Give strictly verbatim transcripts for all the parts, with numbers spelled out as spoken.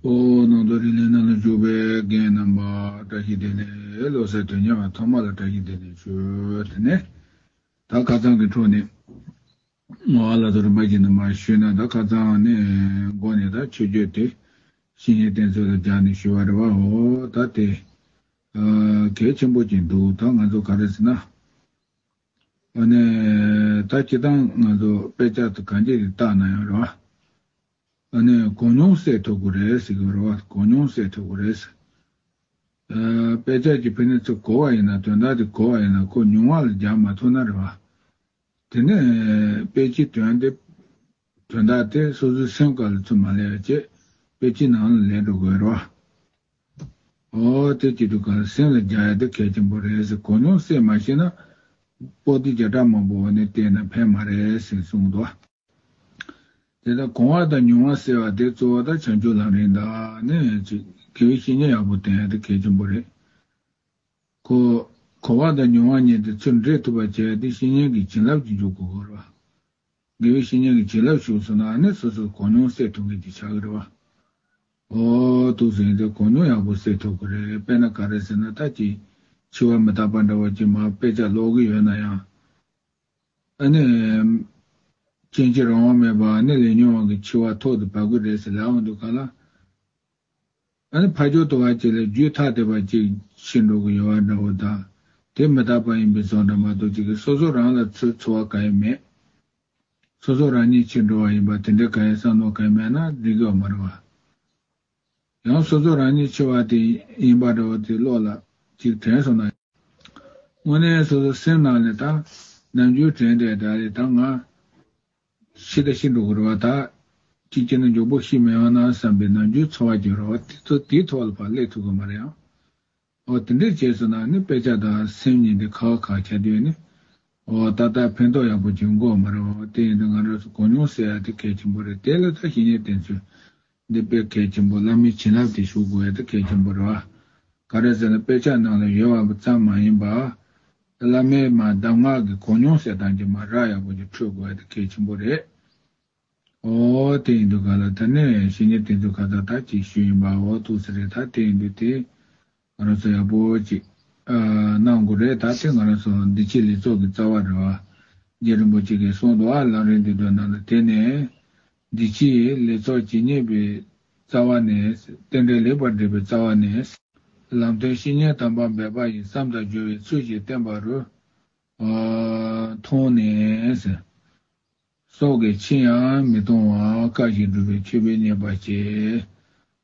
ཨོ་ནང་དུ་རིག་གླིང་ནང་ལ་བཞུགས་པའི་རྒན་རྣམ་པ་བཀྲ་ཤིས་བདེ་ལེགས། ལོ་གསར་དོན་གཉེར་བ་ཚང་མ་ལ་བཀྲ་ཤིས་བདེ་ལེགས་ཞུ། དེ་ནས་ད་ཁ་སང་གི་འཕྲོ་ནས་ངོ་བ་ལ་དོ་རིམ་པ་བཞིན་དུ་མར་ཞུས་ན། ད་ཁ་སང་ནས་འགོ་ནས་ད་ཆོས་བརྒྱུད་དེ་བཤེས་གཉེན་བསྟེན་ཚུལ་ལ་སྦྱར་ནས་ཞུས་པ་རེད་བ། འོ་ད་དེ་གལ་ཆེན་པོ་ཅིག་འདུག་ད་ང་ཚོ་ག་རེ་ཟེར་ན། ཨ་ནི་ད་སྤྱིར་བཏང་ང་ཚོ་དཔེ་ཆ་དང་གང་ཅི་རིགས་བལྟས་ན་ཡང་རེད་བ། ཨ་ནི་གོ་མྱོང་སད་ཐུབ་དགོས་རེད་ཟེར་གི་རེད་བ། གོ་མྱོང་སད་ཐུབ་དགོས་རེད་ཟེར། ཨ་དཔེ་ཆ་གི་ཕན་ནི་ཚུར་གོ་བ་ཡིན་ན། དོན་དག་དེ་གོ་བ་ཡིན་ན་ཁོ་མྱོང་བ་ལ་སྦྱར་མ་ཐུབ་ན་རེད་བ། དེ་ནས་དཔེ་ཆའི་དོན་དེ་དོན་དག་དེ་སོ་སོའི་སེམས་ཁ་ལ་ཚུར་མ་སླེབས་པ་བྱས་དཔེ་ཆའི་ནང་ལ་ལེན་འགྲོ་དགོས་རེད་བ། ཨོ་དེ་བྱེད་དུས་ག་ལ་སེམས་ལ་སྦྱར་ཡ་དེ་གལ་ཆེན་པོ་རེད་ཟེར། གོ་མྱོང་སད་མ་ཤེས་ན་པོ་ཏི་བརྒྱ་ཕྲག་མང་པོ་འོག་ནས་བལྟས་ན་ཕན་མ་རེད་ཟེར་གསུངས་འདུག་དེ་ལྟར་གོ་བ་དང་མྱོང་བ་སད་པ་དེ་གཙོ་བོ་ད་བྱང་ཆུབ་ལམ་རིམ་དང་ནི་ཅིག་དགེ་བའི་བཤེས་གཉེན་ཡག་པོ་བསྟེན་ཡ་དེ་གལ་ཆེན་པོ་རེད། གོ་གོ་བ་དང་མྱོང་བ་གཉིས་དེ་ཚུར་འདྲེས་ཐུབ་པ་བྱས་ཏེ་བཤེས་གཉེན་གྱི་བྱིན་རླབས་ཀྱིས་འཇུག་དགོས་པ་རེད་བ། དགེ་བའི་བཤེས་གཉེན་གྱི་བྱིན་རླབས་ཞུགས་སོང་ན་ནི་སོ་སོའི་གོ་མྱོང་སད་ཐུབ་མཁན་ཅིག་ཆགས་ཀྱི་རེད་བ། ཨོ་འདུག་ཟེར་ཏེ་གོ་མྱོང་ཡག་པོ་སད་ཐུབ་ཀྱི་རེད། དཔེར་ན་ག་རེ་ཟེར་ན། ད་ཅིག་འཆི་བ་མི་རྟག་པ་འདྲ་བོ་ཅིག་མར་དཔེ་ཆ་ཀློག་གི་ཡོད་ན་ཡང་། ཨ་ནི་སྐྱེ་འཆི་རང་དབང་མེད་པ་ནི་ལས་ཉོན་དབང་གིས་འཆི་བ་ཐོག་ཏུ་བབས་ཀྱི་རེད་ཟེར་ལབ་འོང་དུས་ག་ལ། ཨ་ནི་ཕར་ཕྱོགས་དུ་བ་ཅིག་ལ་རྒྱུད་ཐ་དད་པ་ཅིག་ཤི་འགྲོ་གི་ཡོད་པ་འདྲ་བོ་དང་། དེ་མི་རྟག་པ་ཡིན་པའི་བཟོ་འདྲ་མ་གཏོགས་ཅིག་གིས་སོ་སོ་རང་ལ་ཚུར་འཚེ་བ་གང་ཡང་མེད། སོ་སོ་རང་ཉིད་འཆི་འགྲོ་བ་ཡིན་པ་དེ་འདྲའི་གང་ཡང་བསམ་བློ་གང་ཡང་མེད་ན་འགྲིག་གི་ཡོད་མ་རེད་བ། ཡང་སོ་སོ་རང་ཉིད་འཆི་བ་དེ་ཡིན་པ་འདྲ་བོ་དེ་བློ་ལ་ཅིག་དྲན་སོང་ན། དངོས་གནས་སོ་སོ་སེམས་ནང་ལ་ད་ནམ་རྒྱུན་དྲན་བསྡད་ད་རེད། ད་ང་ཤི་ད་ཤི་འགྲོ་གི་རེད་བ། ད་ཅིག་བྱས་ན་མགྱོགས་པོ་ཤི་མི་ཡོང་ན་བསམ་པའི་ནམ་རྒྱུན་འཚོ་བ་སྐྱེལ་རོགས་དེ་ཚོ་དེའི་ཐོག་ལ་ཕར་སླེབས་ཐུབ་གི་མ་རེད་ཡང་། འོ་དེ་འདྲས་བྱས་སོང་ན་ནི་དཔེ་ཆ་དང་སེམས་གཉིས་དེ་ཁ་བ་ཁ་བྱ་དུས་ནི། འོ་ད་ལྟ་ཕན་ཐོགས་ཡག་པོ་ཅིག་འགོ་མ་རེད། འོ་དེ་ཡིན་དུས་ང་རང་ཚོ་གོ་མྱོང་སད་ཡ་དེ་གལ་ཆེན་པོ་རེད། དེ་ལ་ད་བཤེས་གཉེན་བསྟེན་ཚུལ་འདི་དཔེ་གལ་ཆེན་པོ། བླ་མའི་བྱིན་རླབས་དེ་ཞུགས་དགོས་ཡ་དེ་གལ་ཆེན་པོ་རེད་བ། ག་རེ་ཟེར་ན་དཔེ་ཆ་ནང་ལ་ཡོད་པ་ཙམ་མ་ཡིན་པ། བླ་མའི་མ་གདམས་ངག་གི་གོ་མྱོང་སད་སྟངས་ཀྱི་མ་རག་ཡག་པོ་ཅིག་འཕྲོད་དགོས་ཡ་དེ་གལ་ཆེན་པོ་རེད། ཨོ་དེ་ཡིན་དུས་ག་ལ་ད་ནས་བཤེས་གཉེན་བསྟེན་ཚུལ་ཁ་ཚ་ད་ཅིག་ཞུས་ཡིན་པ། ཨོ་ཐུགས་སུ་རེད། ད་དེ་ཡིན་དུས་དེ་ང་རང་ཚོ་ཡག་པོ་ཅིག་ཨ་གནང་དགོས་རེད། ད་དེ་ང་རང་ཚོ་འདི་ཕྱི་ལས་ཚོགས་ཀྱི་རྩ་བ་རེད་བ། རྗེ་རིན་པོ་ཆེ་གིས་གསུངས་འདུག་ཨ། ལམ་རིམ་འདི་དོན་ནང་ལ། དེ་ནས་འདི་ཕྱི་ལས་ཚོགས་ཇི་སྙེད་པའི་རྩ་བ་ནས། རྟེན་འབྲེལ་ལེགས་པར་འགྲིག་པའི་རྩ་བ་ནས། ལམ་སྟོན་བཤེས་གཉེན་དམ་པ་འབད་པ་ཡི། བསམ་དང་སྦྱོར་བའི་ཚུལ་བཞིན་བསྟེན་པ་རུ། ཨ་མཐོང་ནས། སྲོག་གི་ཕྱིར་ཡང་མི་གཏོང་བ། བཀའ་བཞིན་སྒྲུབ་པའི་མཆོད་པས་མཉེས་པར་བྱས།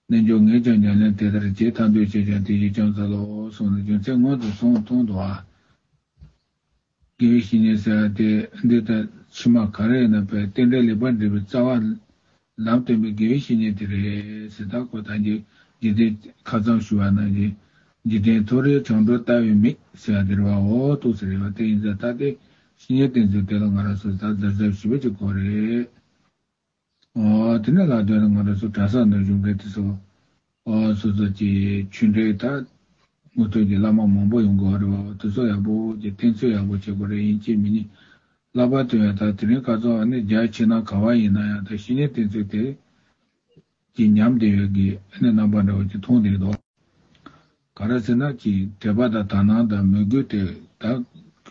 རྣལ་འབྱོར་ངས་ཀྱང་ཉམས་ལེན་དེ་ལྟར་བྱས། ཐར་འདོད་ཁྱེད་ཀྱང་དེ་བཞིན་བསྐྱང་། འཚལ་ལོ་གསུངས་ནས་རྒྱུ་མཚན་སྔོན་དུ་སོང་མཐོང་དུ་བ། དགེ་བའི་བཤེས་གཉེན་ཟེར་བ་དེ་འདི་ལྟར་ཕྱི་མ་ག་རེ་ཡིན་ན་བས་རྟེན་འབྲེལ་ལེགས་པར་འགྲིག་པའི་རྩ་བ་ལམ་སྟོན་པའི་དགེ་བའི་བཤེས་གཉེན་དེ་རེད་ཟེར། ད་ཁོ་ད་འཇིག་འཇིག་རྟེན་ཁ་ཙམ་ཞུ་བ་ནང་བཞིན། འཇིག་རྟེན་མཐོ་རིས་བྱང་འགྲོ་ལྟ་བའི་མིག་ཟེར་བ་དེ་རེད་བ། འོ་ཐུགས་སུ་རེད་བ། དེ་ཡིན་ཙང་ད་དེ་བཤེས་གཉེན་བསྟེན་ཚུལ་དེ་ལ་ང་རང་ཚོ་ད་གཟབ་གཟབ་ཞེ་པོ་ཅིག་དགོས་རེད། འོ་དེ་ནས་ལ་དོན་ང་རང་ཚོ་གྲྭ་ས་ནང་བཞུགས་མཁན་དེ་ཚོ། འོ་སོ་སོ་ཀྱི་ཆོས་འབྲེལ་ད་མུ་མཐུད་ཀྱི་བླ་མ་མང་པོ་ཡོང་དགོས་རེད་བ། དེ་ཚོ་ཡག་པོ་ཀྱི་བསྟེན་ཚུལ་ཡག་པོ་བྱེད་དགོས་རེད། ཡིན་གཅིག་མིན་གཉིས་བསླབ་པ་སྟོན་ཡ། ད་དེ་རིང་ཁ་སང་ནི་རྒྱ་ཆེ་ན་ག་བ་ཡིན་ན་ཡང་ད་བཤེས་གཉེན་བསྟེན་ཚུལ་དེ་གྱི་ཉམས་བསྡད་ཡོད་ཀྱི་ནི་རྣམ་པ་འདྲ་བོ་ཅིག་མཐོང་བསྡད་འདུག་ག་རེ་ཟེར་ན་ཅིག་དད་པ་དང་དག་སྣང་དང་མོས་གུས་དེ་ད་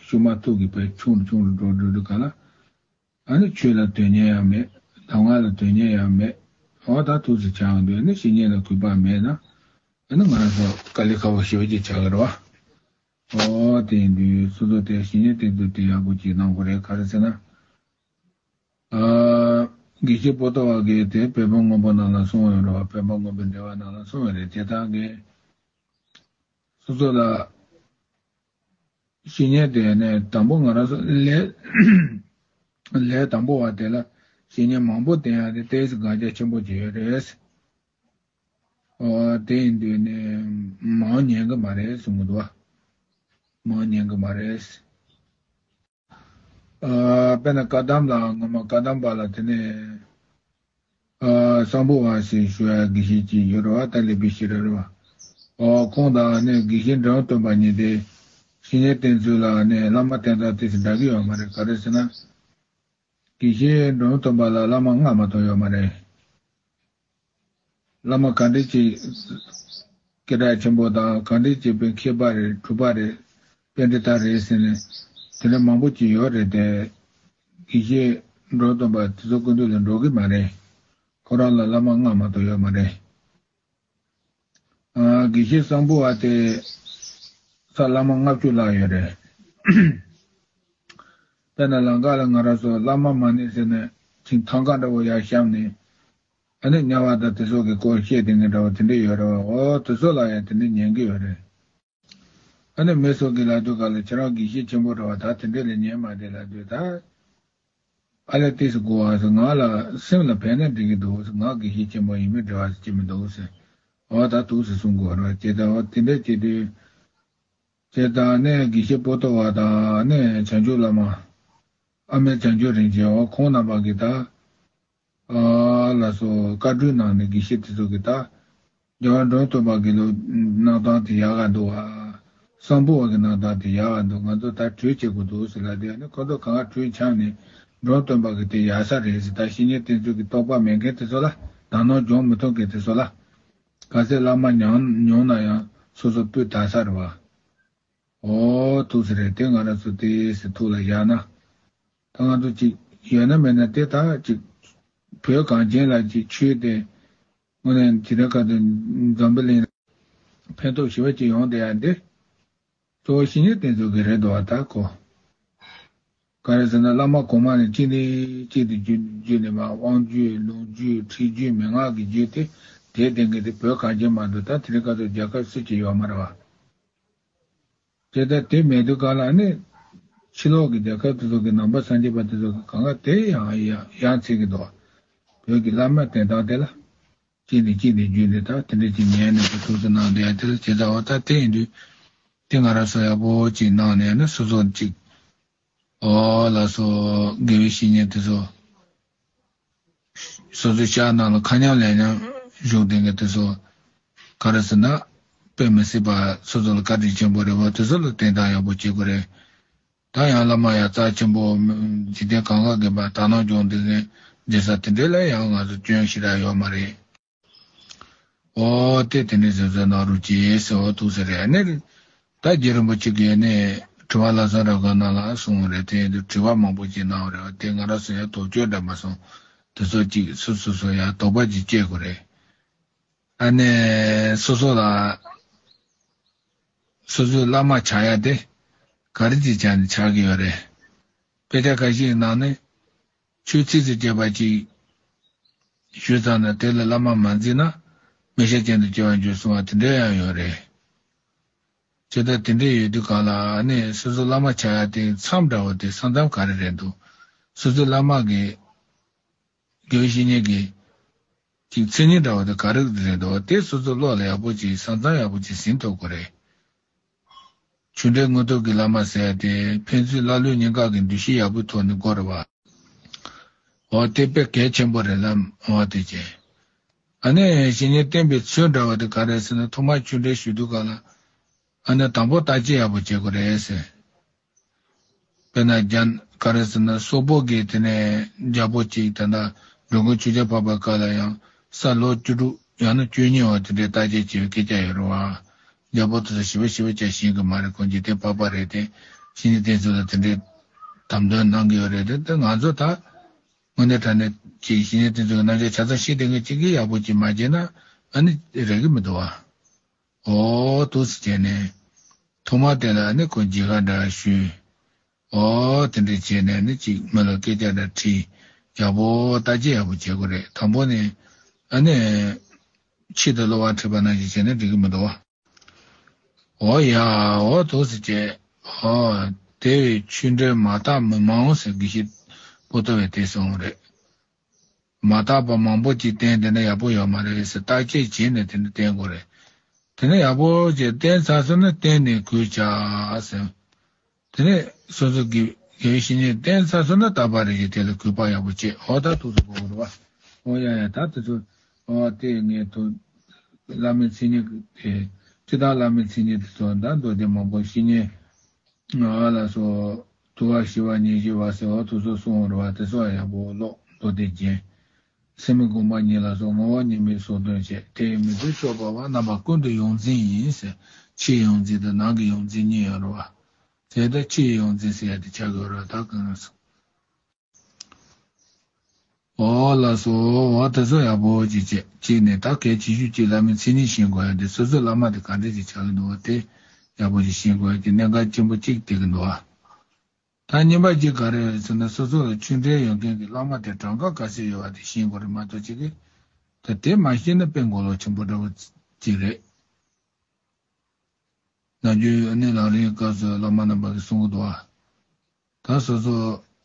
ཤུགས་མ་ཐུག་གི་བས་ཆུང་རུ་ཆུང་རུ་འགྲོ་འགྲོ་འགྲོ་ག་ལ། ཨ་ནི་ཆོས་ལ་དོན་གཉེར་ཡང་མེད། གདམས་ངག་ལ་དོན་གཉེར་ཡང་མེད། འོ་ད་ཐུགས་སུ་ཆགས་འདུག་ནི་བཤེས་གཉེན་ལ་གུས་པ་མེད་ན། ཨ་ནི་ང་རང་ཚོ་དཀའ་ལས་ཁག་པོ་ཞེ་པོ་ཅིག་ཆགས་ཀྱི་རེད་བ། འོ་དེ་ཡིན་དུས་སོ་སོ་དེ་བཤེས་གཉེན་བསྟེན་ཚུལ་དེ་ཡག་པོ་ཅིག་གནང་དགོས་རེད། ག་རེ་ཟེར་ན། ཨ། དགེ་བཤེས་པོ་ཏོ་བ་གིས་དེ་བོད་པ་སྔོན་པོ་ནང་ལ་གསུངས་ཡོད་རེད་བ། བོད་པ་སྔོན་པོའི་འགྲེལ་པ་ནང་ལ་གསུངས་ཡོད་རེད། དེ་དག་གིས་སོ་སོ་ལ་བཤེས་གཉེན་དེ་ནས་དང་པོ་ང་རང་ཚོ་ལས་ལས་དང་པོ་བ་དེ་ལ་བཤེས་གཉེན་མང་པོ་བསྟེན་ཡ་དེ་ཏོག་ཙམ་དགག་བྱ་ཆེན་པོ་ཅིག་ཡོད་རེད། ཨོ་དེ་ཡིན་དུས་ནས་མང་ཉན་གི་མ་རེད་གསུང་གི་འདུག་བ། མང་ཉན་གི་མ་རེད། ཨ། དཔེར་ན་བཀའ་གདམས་ལ་སྔོན་མ་བཀའ་གདམས་པ་ལ་དེ་ནས་ཨ། གསང་ཕུ་བ་ཞེས་ཞུ་བའི་དགེ་བཤེས་ཅིག་ཡོད་རེད་བ། ད་ལེགས་པའི་ཤེས་རབ་རེད་བ། ཨོ་ཁོང་དང་ནི་དགེ་བཤེས་འབྲོམ་སྟོན་པ་གཉིས་དེ་བཤེས་གཉེན་བསྟེན་ཚུལ་ལ་ནི་བླ་མ་བསྟེན་སྟངས་ཏོག་ཙམ་འདྲ་གི་ཡོད་མ་རེད། ག་རེ་ཟེར་ན། དགེ་བཤེས་འབྲོམ་སྟོན་པ་ལ་བླ་མ་ལྔ་མ་གཏོགས་ཡོད་མ་རེད། བླ་མ་ག་འདྲ་ཅིག་སྐད་གྲགས་ཆེན་པོ་དང་ག་འདྲ་ཅིག་པའི་མཁས་པ་རེད། གྲུབ་པ་རེད། པཎྜི་ཏ་རེད་ཟེར་ནས་དེ་འདྲ་མང་པོ་ཅིག་ཡོད་རེད་དེ། དགེ་བཤེས་འགྲོ་སྟོན་པ་དེ་ཚོ་སྐུ་མདུན་ལ་འགྲོ་གི་མ་རེད། ཁོ་རང་ལ་བླ་མ་ལྔ་མ་གཏོགས་ཡོད་མ་རེད། ཨ། དགེ་བཤེས་སམ་བྷོ་ཝ་དེ་ས་བླ་མ་ལྔ་བཅུ་ལྷག་ཡོད་རེད། དཔེར་ན་ལམ་ཁ་ལ་ང་རང་ཚོ་བླ་མ་མ་ཎི་ཟེར་ནས་ཅིག་ཐང་ཀ་འདྲ་བོ་ཡར་བཤམས་ནས། ཨ་ནི་དམྱལ་བ་དང་དེ་ཚོ་གི་སྐོར་བཤད་བསྡད་མཁན་འདྲ་བོ་དེ་འདྲ་ཡོད་རེད་བ། འོ་དེ་ཚོ་ལ་ཡང་དེ་འདྲ་ཉན་གི་ཡོད་རེད། ཨ་ནི་མི་ཚོ་གི་ལབ་དུས་ག་ལ་ཁྱེད་རང་དགེ་བཤེས་ཆེན་པོ་རེད་བ། ད་དེ་འདྲ་ལ་ཉན་མ་བསྡད་ལབ་དུས་ད། ཨ་ལས་ཏིས་གོ་བ་ཟེར། ང་ལ་སེམས་ལ་ཕན་ན་འགྲིག་གི་འདུག་ཟེར། ང་དགེ་བཤེས་ཆེན་པོ་ཡིན་མིན་འབྲེལ་བ་ཅི་མི་འདུག་ཟེར། འོ་ད་འདུག་ཟེར་གསུང་གི་ཡོད་རེད་བ། ཅེས་ད་འོ་དེ་འདྲ་བྱེད་དུས། ཅེས་ད་ནས་དགེ་བཤེས་པོ་ཏོ་བ་དང་ནས་བྱང་ཆུབ་བླ་མ། ཨ་མའི་བྱང་ཆུབ་རིན་ཆེན། འོ་ཁོང་རྣམ་པ་གི་ད། ཨ་ལ་སོགས་བཀའ་འཁྲོལ་གནང་ནས་དགེ་བཤེས་དེ་ཚོ་གི་ད། རྒྱལ་བ་འབྲོམ་སྟོན་པ་གི་ལོ་གནང་སྟངས་དེ་ཡག་ག་འདུག་བ། སམ་བྷོ་ཝ་གི་གནང་སྟངས་དེ་ཡག་ག་འདུག་ང་ཚོ་ད་གྲོས་བྱེད་དགོས་འདུག་ཟེར་ལབ་དུས། ཨ་ནི་ཁོ་ཚོ་གང་ག་གྲོས་འཆམ་ནས་འབྲོམ་སྟོན་པ་གི་དེ་ཡག་ས་རེད་ཟེར། ད་བཤེས་གཉེན་དེ་ཚོ་གི་རྟོགས་པ་མེད་མཁན་དེ་ཚོ་ལ། དག་སྣང་སྦྱོང་མི་ཐུབ་མཁན་དེ་ཚོ་ལ། ག་ཚད་བླ་མ་མྱོང་མྱོང་ན་ཡང་སོ་སོ་སྤུས་དག་ས་རེད་བ། འོ་ཐུགས་སུ་རེད་དེ། ང་རང་ཚོ་དེ་སི་ཐུགས་ལ་བཞག་ན། ད་ང་ཚོ་ཅིག་ཡོད་ན་མེད་ན་དེ་ད་ཅིག་བོད་གངས་ཅན་ལ་ཅིག་ཆོས་དེ་དངོས་གནས་དེ་རིང་ཁ་དུ་འཛམ་བུ་གླིང་ཕན་ཐོགས་ཞེ་པོ་ཅིག་ཡོང་བསྡད་ཡ་འདི་གཙོ་བོ་བཤེས་གཉེན་དེ་ཚོ་གི་རེད་འདུག་བ། ད་གོ། ག་རེ་ཟེར་ན་བླ་མ་གོང་མ་ནས་གཅིག་ནས་གཅིག་ཏུ་བརྒྱུད་བརྒྱུད་ནས་མ། དབང་བརྒྱུད་ལུང་བརྒྱུད་ཁྲིད་བརྒྱུད་མན་ངག་གི་བརྒྱུད་དེ་དེ་ལྡན་གི་དེ་བོད་གངས་ཅན་མ་འདུག་ད་དེ་རིང་ཁ་དུ་རྒྱལ་ཁབ་སུ་ཅིག་ཡོད་མ་རེད་བ། དེ་ལྟར་དེ་མེད་དུས་ག་ལ་ནི་ཕྱི་ལོགས་ཀྱི་རྒྱལ་ཁབ་དེ་ཚོ་གི་ནང་པ་སངས་རྒྱས་པ་དེ་ཚོ་གི་གང་ག་དེ་ཡང་ཡང་ཡང་ཚིག་གི་འདུག་བོད་ཀྱི་བླ་མ་བསྟེན་སྟངས་དེ་ལ་གཅིག་ནས་གཅིག་ནས་བརྒྱུད་ནས་ད་དེ་འདྲ་ཅིག་ཉན་ནས་ཐུགས་སུ་གནང་བསྡད་ཡ་དེ་ལ་བྱེད་ད། འོ་ད་དེ་ཡིན་དུས་དེ་ང་རང་ཚོ་ཡག་པོ་ཅིག་གནང་ནས་ནི་སོ་སོ་ཅིག་འོ་ལགས་སོ། དགེ་བའི་བཤེས་གཉེན་དེ་ཚོ། སོ་སོའི་ཤག་ནང་ལ་ཁ་མཉམ་ལས་མཉམ་བཞུགས་བསྡད་མཁན་དེ་ཚོ་ག་རེ་ཟེར་ན། དཔེ་མི་སྲིད་པ་སོ་སོ་ལ་བཀའ་དྲིན་ཆེན་པོ་རེད་བ། དེ་ཚོ་ལ་བསྟེན་སྟངས་ཡག་པོ་བྱེད་དགོས་རེད། ད་ཡང་བླ་མ་ཡ་རྩ་ཆེན་པོ་འཇིག་རྟེན་གང་ག་གི་མ་དག་སྣང་སྦྱོང་བསྡད་མཁན་བསྡད་ས་དེ་འདྲ་ལ་ཡང་ང་ཚོ་སྐྱོན་ཞེ་དྲག་ཡོད་མ་རེད། འོ་དེ་དེ་འདྲ་བཟོས་བཟོས་གནང་རོགས་གྱིས་ཟེར། འོ་ཐུགས་སུ་རེད། ཨ་ནི་ད་རྗེ་རིན་པོ་ཆེ་གིས་ནི་དྲི་བ་ལྷག་བསམ་རབ་དཀར་ནང་ལ་གསུངས་རེད། དེ་ཡིན་དུས་དྲི་བ་མང་པོ་ཅིག་གནང་བ་རེད་བ། དེ་ང་རང་ཚོ་ཡང་དོགས་གཅོད་འདྲ་མ་སོང་། དེ་ཚོ་ཅིག་སོ་སོ་སོ་ཡང་དོགས་པ་ཅིག་སྐྱེ་དགོས་རེད། ཨ་ནི་སོ་སོ་ལ་སོ་སོའི་བླ་མ་ཆགས་ཡ་དེ་ག་རེ་ཅིག་བྱས་ནས་ཆགས་ཀྱི་ཡོད་རེད། དཔེ་ཆ་ཁ་ཤས་ནང་ནས་ཆོས་ཚིགས་སུ་བཅད་པ་ཅིག་ཞུས་ཙང་ན་དེ་ལ་བླ་མ་མ་འཛིན་ན་མི་ཤ་ཅན་དུ་སྐྱེ་བར་འགྱུར་གསུང་བ་དེ་འདྲ་ཡང་ཡོད་རེད། བྱས་ཙང་དེ་འདྲ་ཡོད་དུས་གང་ལ་ཨ་ནི་སོ་སོ་བླ་མ་ཆགས་ཡ་དེ་མཚམས་འདྲ་བོ་དེ་ས་མཚམས་ག་རེ་རེད་འདུག་སོ་སོའི་བླ་མ་གི་དགེ་བའི་བཤེས་གཉེན་གྱི་ཅིག་མཚན་ཉིད་འདྲ་བོ་དེ་ག་རེ་རེད་འདུག་དེ་སོ་སོ་བློ་ལ་ཡག་པོ་ཅིག་ས་མཚམས་ཡག་པོ་ཅིག་ཟིན་ཐུབ་དགོས་རེད། ཆོས་འབྲེལ་དངོས་ཐོབ་ཀྱི་བླ་མ་ཟེར་ཡ་དེ་ཕན་ཚུན་ཀླ་ཀློའི་སྙིང་ག་གི་འདུ་ཤེས་ཡག་པོའི་ཐོག་ནས་དགོས་རེད་བ། འོ་དེ་དཔེ་གལ་ཆེན་པོ་རེད་ལ། འོ་དེ་བྱས། ཨ་ནི་བཤེས་གཉེན་བསྟེན་པའི་ཚུལ་འདྲ་བ་དེ་ག་རེ་ཟེར་ན། ཐོག་མར་ཆོས་འབྲེལ་ཞུ་དུས་ག་ལ་ཨ་ནི་དང་པོ་བརྟག་དཔྱད་ཡག་པོ་བྱེད་དགོས་རེད་ཟེར། དཔེར་ན་རྒྱ་ག་རེ་ཟེར་ན་སོག་པོ་གི་དེ་ནས་རྒྱལ་པོ་གཅིག་ད་ལྟ་འགྲོ་མགོན་ཆོས་རྒྱལ་འཕགས་པའི་སྐབས་ལ་ཡང་ས་ལོ་བཅུ་དྲུག་ཡང་ན་བཅུ་གཉིས་བར་དེ་འདྲའི་བརྟག་དཔྱད་བྱས་པའི་སྐད་ཆ་ཡོད་རེད་བ། རྒྱལ་པོ་དེ་ཚོ་ཞེ་པོ་ཞེ་པོ་ཅིག་ཤེས་གི་མ་རེད། ཁོང་འཇིག་རྟེན་པ་པ་རེད་དེ། བཤེས་གཉེན་དེ་ཚོ་ལ་དེ་འདྲའི་དམ་དོན་གནང་གི་ཡོད་རེད་དེ། དེ་ང་ཚོ་ད་དངོས་གནས་དྲང་གནས་ཀྱི་བཤེས་གཉེན་དེ་ཚོ་གི་རྣམ་གཞག་ཆ་ཚང་ཤེས་བསྡད་མཁན་གཅིག་གིས་ཡག་པོ་ཅིག་མ་བྱས་ན་ཨ་ནི་རེག་གི་མི་འདུག་བ། འོ་འདུག་སེ་བྱས་ནས་ཐོག་མ་དེ་ལ་ནི་ཁོ་མཇལ་ཁ་འདྲ་ཞུས། འོ་དེ་འདྲ་བྱས་ནས་ནི་ཅིག་མི་ལ་སྐད་ཆ་འདྲ་དྲིས། ཡག་པོ་བརྟག་དཔྱད་ཡག་པོ་བྱེད་དགོས་རེད། དང་པོ་ནས་ཨ་ནི་ཆེད་དུ་གློ་བ་འཁྲིད་པ་ནང་བཞིན་བྱས་ན་འགྲིག་གི་མི་འདུག་བ། འོ་ཡ། འོ་འདུག་སེ་བྱས། འོ་དེ་བས་ཆོས་འབྲེལ་མ་དག་མི་མང་ཟེར་དགེ་བཤེས་པོ་ཏོ་བས་དེ་གསུངས་རེད། མ་དག་པ་མང་པོ་ཅིག་བསྟེན་བསྡད་ན་ཡག་པོ་ཡོད་མ་རེད་ཟེར། བརྟག་དཔྱད་བྱས་ནས་དེ་འདྲ་བསྟེན་དགོས་རེད། དེ་ནས་ཡག་པོ་ཅིག་བསྟེན་ཚར་སོང་ན་བསྟེན་ནས་གུས་བཅག་ཟེར། དེ་ནས་སོ་སོ་དགེ་དགེ་བའི་བཤེས་གཉེན་བསྟེན་ཚར་སོང་ན་ད་བར་རེ་ཞིག་དེ་ལ་གུས་པ་ཡག་པོ་བྱེད། འོ་ད་ཐུགས་སུ་དགོངས་རེད་བ། འོ་ཡ་ཡ། ད་དེ་ཚོ་འོ་དེ་ངས་ཐུགས་བླ་མའི་མཚན་ཉིད་དེ་སྤྱིར་བཏང་བླ་མའི་མཚན་ཉིད་དེ་ཚོ་ད་མདོ་སྡེ་མང་པོ་བཤེས་གཉེན། ང་ལ་སོགས་དུ་བ་ཞི་བ་ཉེར་ཞི་བ་ཟེར་བ་དུ་སོ་གསུང་བར་བ་དེ་སོགས་ཡག་པོ་ཀློག་མདོ་སྡེ་རྒྱན། སེམས་མེད་སྒོམ་པ་ཉིད་ལ་སོགས། ངོ་བོ་ཉིད་མེད་སོགས་དོན་བྱེད། དེ་ཡི་མི་མཐུན་ཕྱོགས་པ་བ། རྣམ་པ་ཀུན་ཏུ་ཡོངས་འཛིན་ཡིན་ཟེར། ཕྱིའི་ཡོངས་འཛིན་དང་ནང་གི་ཡོངས་འཛིན་གཉིས་ཡོད་རེད་བ། དེ་ལྟར་ཕྱིའི་ཡོངས་འཛིན་ཟེར་ཡ་དེ་ཆགས་ཡོད་རེད་ད་གང་རེད་སོང་། འོ་ལགས་སོ། འོ་དེ་ཚོ་ཡག་པོ་ཅིག་བྱས་གཅིག་ནས་ད་གལ་ཆེ་ཤོས་གཅིག་བླ་མའི་མཚན་ཉིད་ཤེས་དགོས་ཡ་དེ་སོ་སོའི་བླ་མ་དེ་ག་འདྲས་ཅིག་ཆགས་ཀྱི་འདུག་བ་དེ་ཡག་པོ་ཅིག་ཤེས་དགོས་ཡ་གི་གནད་འགག་ཆེན་པོ་གཅིག་དེ་གི་འདུག་བ། ད་གཉིས་པ་གཅིག་ག་རེ་རེད་ཟེར་ན་སོ་སོ་ལ་ཆོས་འབྲེལ་ཡོད་མཁན་གྱི་བླ་མ་དེ་གྲངས་ཀ་ག་ཚོད་ཡོད་བ་དེ་ཤེས་དགོས་རེད་མ་གཏོགས་གཅིག་གི་ད་དེ་མ་ཤེས་ན་དཔེ་མགོ་ལོག་ཆེན་པོ་འདྲ་བོ་ཅིག་རེད། ནམ་རྒྱུན་ཨ་ནི་ལམ་རིམ་སྐབས་སུ་བླ་མ་རྣམ་པ་གིས་གསུང་གི་འདུག་བ། ད་སོ་སོ་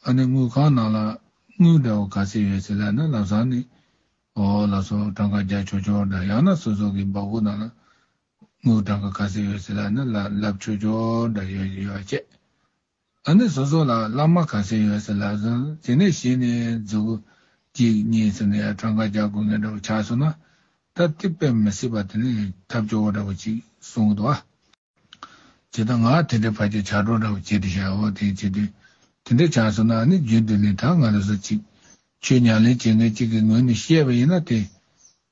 ཨ་ནི་དངུལ་ཁང་ནང་ལ་དངུལ་འདྲ་བོ་ག་ཚོད་ཡོད་ཟེར་ལབ་ན་ལམ་སང་ནི་འོ་ལགས་སོ་གྲངས་ཀ་རྒྱག་ཆོག་ཆོག་འདྲ། ཡང་ན་སོ་སོ་གི་འབག་གུ་ནང་ལ་དངུལ་གྲངས་ཀ་ག་ཚོད་ཡོད་ཟེར་ལབ་ན་ལབ་ལབ་ཆོག་ཆོག་འདྲ་ཡོད་ཡོད་བྱས། ཨ་ནི་སོ་སོ་ལ་བླ་མ་ག་ཚོད་ཡོད་ཟེར་ལབ་སོང་། དེ་ནས་གཞི་ནས་མཛུ་གུ་གཅིག་གཉིས་ཟེར་ནས་གྲངས་ཀ་རྒྱག་དགོས་ངེས་འདྲ་བོ་ཆགས་སོང་ན། ད་དེ་དཔེ་མི་སྲིད་པ་དེ་ནས་ཐབས་སྐྱོ་བོ་འདྲ་བོ་ཅིག་གསུང་གི་འདུག་ཨ། ཇི་ལྟར་ང་དེ་འདྲའི་ཕ་ཆོས་ཆགས་འགྲོ་འདྲ་བོ་བྱེད་དེ་བཞག་འོ་དེ་བྱེད་དུས། དེ་འདྲ་ཆགས་སོང་ན་ནི་རྒྱུན་དུ་ནི་ད་ང་རང་ཚོ་ཅིག་ཆོས་ཉམས་ལེན་བྱེད་མཁན་གཅིག་གི་ངོས་ནས་བཤད་པ་ཡིན་ན་དེ།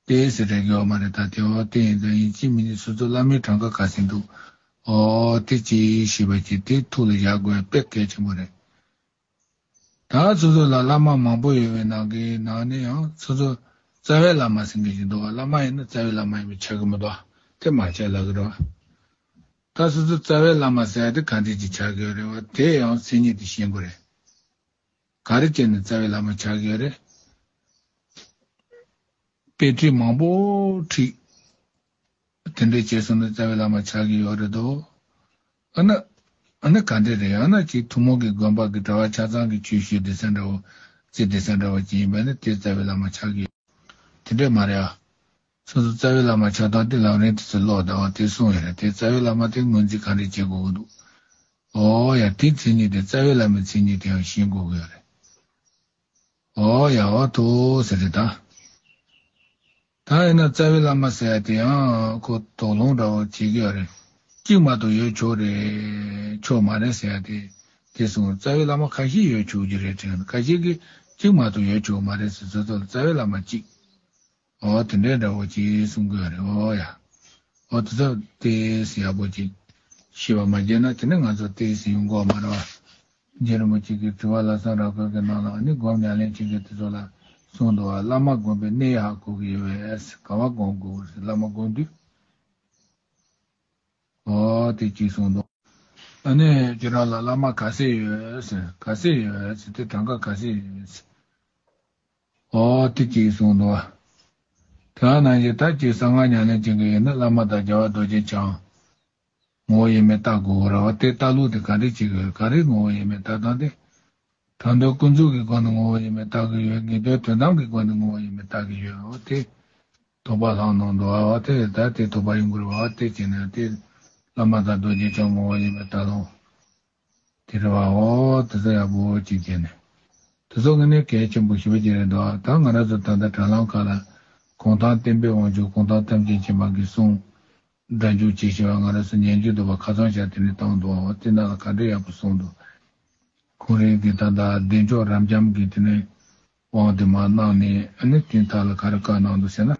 དེ་ཟེར་རེ་གི་ཡོད་མ་རེད་ད་དེ་འོ་དེ་ཡིན་ཙང་ཡིན་གཅིག་མིན་གཅིག་སོ་སོ་བླ་མའི་གྲངས་ཀ་ག་ཚོད་འདུག་འོ་དེ་ཅིག་ཤེས་པ་ཅིག་དེ་ཐུགས་ལ་བཞག་དགོས་དཔེ་གལ་ཆེན་པོ་རེད། ད་སོ་སོ་ལ་བླ་མ་མང་པོ་ཡོད་པའི་ནང་གི་ནང་ནས་ཡང་སོ་སོ་རྩ་བའི་བླ་མ་ཟེར་མཁན་ཞིག་འདུག་བ། བླ་མ་ཡིན་ན་རྩ་བའི་བླ་མ་ཡིན་པ་ཆགས་ཀྱི་མི་འདུག་བ། དེ་མ་ཆགས་ལབ་ཀྱི་རེད་བ། ད་སོ་སོ་རྩ་བའི་བླ་མ་ཟེར་ཡ་དེ་ག་འདྲས་ཅིག་ཆགས་ཀྱི་ཡོད་རེད་བ། དེ་ཡང་མཚན་ཉིད་དེ་ཤེས་དགོས་རེད། ག་རེ་བྱས་ནས་རྩ་བའི་བླ་མ་ཆགས་ཀྱི་ཡོད་རེད། དཔེ་ཁྲིད་མང་པོ་ཁྲིད། དེ་འདྲས་བྱས་སོང་ན་རྩ་བའི་བླ་མ་ཆགས་ཀྱི་ཡོད་རེད་དོ། ཨ་ན། ཨ་ན་ག་འདྲས་རེད། ཨ་ན་ཅིག་ཐུན་མོང་གི་དགོན་པ་གི་གྲྭ་བ་ཆ་ཚང་གི་ཆོས་ཞུ་བསྡད་ས་འདྲ་བོ། རྩེ་བསྡད་ས་འདྲ་བོ་ཅིག་ཡིན་པ་ན་དེ་རྩ་བའི་བླ་མ་ཆགས་ཀྱི་ཡོད། དེ་འདྲས་མ་རེད་ཨ། སོ་སོ་རྩ་བའི་བླ་མ་ཆགས་སྟངས་དེ་ལམ་རིམ་དེ་ཚོ་ཀློག་བསྡད་པ་དེ་གསུངས་ཡོད་རེད། དེ་རྩ་བའི་བླ་མ་དེ་ངོས་འཛིན་ག་འདྲས་བྱེད་དགོས་ཀྱི་འདུག་འོ་ཡ་དེ་མཚན་ཉིད་དེ་རྩ་བའི་བླ་མའི་མཚན་ཉིད་དེ་ཡང་ཤེས་དགོས་ཀྱི་ཡོད་རེད། འོ་ཡ་འོ་ཐུགས་ཟེར་རེད་ད། ད་ཡིན་ན་རྩ་བའི་བླ་མ་ཟེར་ཡ་དེ་ཡང་ཁོ་དོགས་སློང་འདྲ་བོ་བྱེད་ཀྱི་ཡོད་རེད། གཅིག་མ་གཏོགས་ཡོད་ཆོག་རེད་ཆོག་མ་རེད་ཟེར་ཡ་དེ། དེ་སོང་རྩ་བའི་བླ་མ་ཁ་ཤས་ཡོད་ཆོག་གི་རེད་དྲན། ཁ་ཤས་ཀྱིས་གཅིག་མ་གཏོགས་ཡོད་ཆོག་མ་རེད་ཟེར། སོ་སོ་ལ་རྩ་བའི་བླ་མ་གཅིག་འོ་དེ་འདྲའི་འདྲ་བོ་ཅིག་གསུང་གི་ཡོད་རེད། འོ་ཡ། འོ་དེ་ཚོ་ཏོག་ཙམ་ཡག་པོ་ཅིག་ཤེས་པ་མ་བྱས་ན་དེ་ནི་ང་ཚོ་ཏོག་ཙམ་ཡོང་གི་ཡོད་མ་རེད་བ། རྗེ་རིན་པོ་ཆེ་གིས་དྲི་བ་ལྷག་བསམ་རབ་དཀར་གྱི་ནང་ལ་ནི་སྒོམ་ཉམས་ལེན་བྱེད་མཁན་དེ་ཚོ་ལ་གསུངས་འདུག་བ། བླ་མ་སྒོམ་པའི་གནས་ཧ་གོ་གི་ཡོད་པས། ག་བ་སྒོམ་དགོས་ཟེར། བླ་མ་སྒོམ་དུས། འོ་དེ་གཅིག་གསུངས་འདུག་ཨ་ནི་ཁྱེད་རང་ལ་བླ་མ་ག་ཚོད་ཡོད་ཟེར། ག་ཚོད་ཡོད་ཟེར། དེ་གྲངས་ཀ་ག་ཚོད་ཡོད་ཟེར། འོ་དེ་གཅིག་གསུངས་འདུག་བ། དེ་ནང་བཞིན་ད་ཅིག་གསང་སྔགས་ཉམས་ལེན་བྱེད་མཁན་ཡིན་ན་བླ་མ་དང་རྒྱལ་བ་རྡོ་རྗེ་འཆང་ངོ་བོ་ཡིན་མིན་བལྟ་དགོས་རེད་བ། དེ་བལྟ་ལུགས་དེ་ག་འདྲས་བྱེད་དགོས། ག་རེ་ངོ་བོ་ཡིན་མིན་བལྟ་སྟངས་དེ། དྲང་དོན་ཀུན་རྫོབ་ཀྱི་སྒོ་ནས་ངོ་བོ་ཡིན་མིན་བལྟ་གི་ཡོད། ངེས་དོན་དོན་དམ་གྱི་སྒོ་ནས་ངོ་བོ་ཡིན་མིན་བལྟ་གི་ཡོད། འོ་དེ་དོགས་པ་ལྷག་གནང་འདུག་བ། དེ་ད་དེ་དོགས་པ་ཡོང་གི་རེད་བ། དེ་བྱས་ན་དེ་བླ་མ་དང་རྡོ་རྗེ་འཆང་ངོ་བོ་ཡིན་མིན་བལྟ་ལུགས། དེ་རེད་བ། འོ་དེ་ཚོ་ཡག་པོ་ཅིག་བྱས་ནས། དེ་ཚོ་ངས་ནས་གལ་ཆེན་པོ་ཞེ་པོ་ཅིག་རེད་འདུག་ད་ང་རང་ཚོ་ད་ལྟ་དྲ་ལམ་ཁག་ལ་གུང་ཐང་བསྟན་པའི་དབང་ཕྱུག་གུང་ཐང་ཐམས་ཅད་མཁྱེན་པ་གི་གསུང་སྒྲ་འཇུག་བྱེད་བཞིན་པ་ང་རང་ཚོ་ཉན་རྒྱུ་འདུག་པ། ཁ་སང་ཞག་དེ་ནས་བཏང་འདུག་འོ་དེ་ནང་ལ་ག་འདྲ་ཡག་པོ་གསུངས་འདུག་ཁོང་རང་གིས་ད་ལྟ་བདེ་མཆོག་རབ་འབྱམས་ཀྱི་དེ་ནས་དབང་དེ་མར་གནང་ནས་ཨ་ནི་དེའི་མཐའ་ལ་ག་རེ་བཀའ་གནང་འདུག་ཟེར་ན།